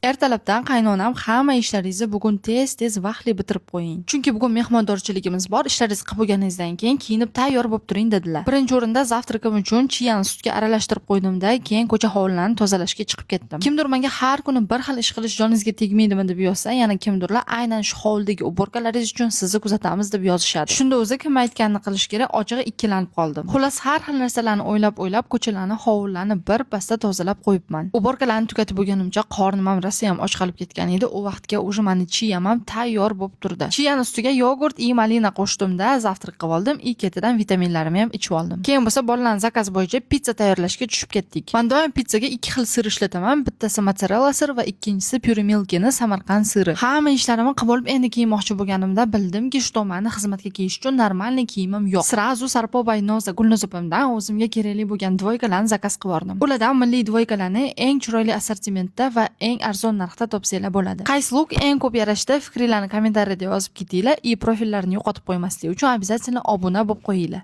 Ertalabdan qaynonam: "Hamma ishlaringizni bugun tez tez, vaqtli bitirib qo'ying, chunki bugun mehmondorchiligimiz bor. Ishlaringizni qilib bo'lganingizdan keyin kiyinib tayyor bo'lib turing", dedilar. Birinchi o'rinda завтрак im uchun chiyani sutga aralashtirib qo'ydimda, keyin ko'cha hovlilarni tozalashga chiqib ketdim. Kimdir menga "Har kuni bir xil ish qilish joningizga tegmaydimi?" deb yozsa, yana kimdirlar "Aynan shu hovlidagi уборка laringiz uchun sizni kuzatamiz" deb yozishadi. Shunda o'zi kim aytganini qilish kerak, ochig'i, ikkilanib qoldim. Xullas, har xil narsalarni o'ylab o'ylab ko'chalarni, hovlilarni bir pasda tozalab qo'yibman. Уборка larni tugatib bo'lganimcha qornim ham rosayam och qolib ketgan edi. U vaqtga уже mani chiyam ham tayyor bo'lib turdi. Chiyani ustiga yogurt и malina qo'shdimda, завтрак qilib oldim и ketidan vitaminlarimni ham ichib oldim. Keyin bo'lsa bolalarni заказ bo'yicha pitsa tayyorlashga tushib ketdik. Man doim pitsaga ikki xil сыр ishlataman: bittasi mozzarella сыр va ikkinchisi Pure Milkini Samarqand сыр i. Hamma ishlarimni qilib olib, endi kiyinmoqchi bo'lganimda bildimki, что mani xizmatga kiyish uchun нормальный kiyimim yo'q. Сразу Sarpo by Noza Gulnoza opamdan o'zimga kerakli bo'lgan двойка larni заказ qilib yubordim. Ulardan milliy двойка larni eng chiroyli assortimentda va eng arzon narxda topsanglar bo'ladi. Qaysi лук eng ko'p yarashdi, fikringlarni kommentariyada yozib ketinglar и profillarni yo'qotib qo'ymaslik uchun обязательно obuna bo'lib qo'yinglar.